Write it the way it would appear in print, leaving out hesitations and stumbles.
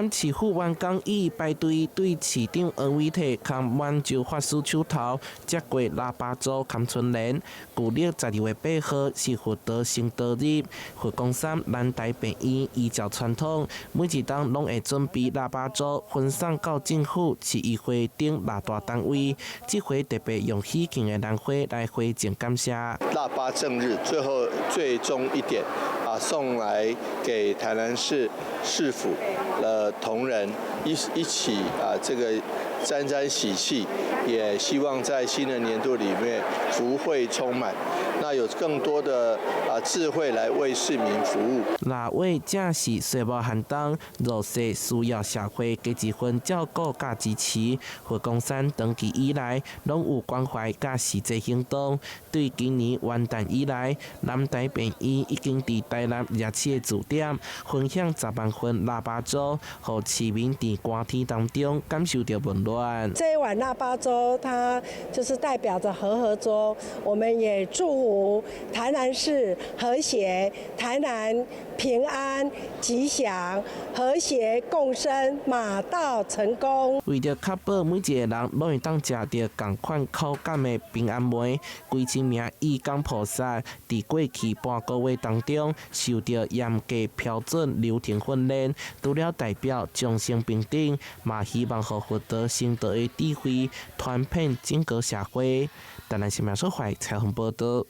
南市府員工以排隊對市長黃偉哲佮滿洲法師手頭接過臘肉粥佮春聯。舊曆12月8號是佛陀成道日，佛光山南台病院依照傳統，每一冬攏會準備臘肉粥分送到政府、市議會等六大單位。這回特別用喜慶的蘭花來回贈感謝。臘八正日，最後最終一點啊，送來給台南市市府的同仁一起啊，這個沾沾喜氣，也希望在新的年度裡面福慧充滿，那有更多的啊智慧來為市民服務。臘月正是歲末寒冬，弱勢需要社會加一份照顧佮支持。佛光山長期以來攏有關懷佮實際行動。對今年元旦以來，南台病院已經佇台南27個駐點分享10萬份臘肉粥，予市民佇寒天當中感受著溫暖。這一碗臘肉粥，它就是代表著和合粥。我們也祝福台南市和諧，台南平安吉祥，和諧共生，馬到成功。為著確保每一個人攏會當食著仝款口感的平安糜，幾千名義工菩薩佇過去半個月當中受著嚴格標準流程訓練，除了代表眾生平等，嘛希望予佛陀成道的智慧傳遍整個社會。台南新聞所懷採訪報道。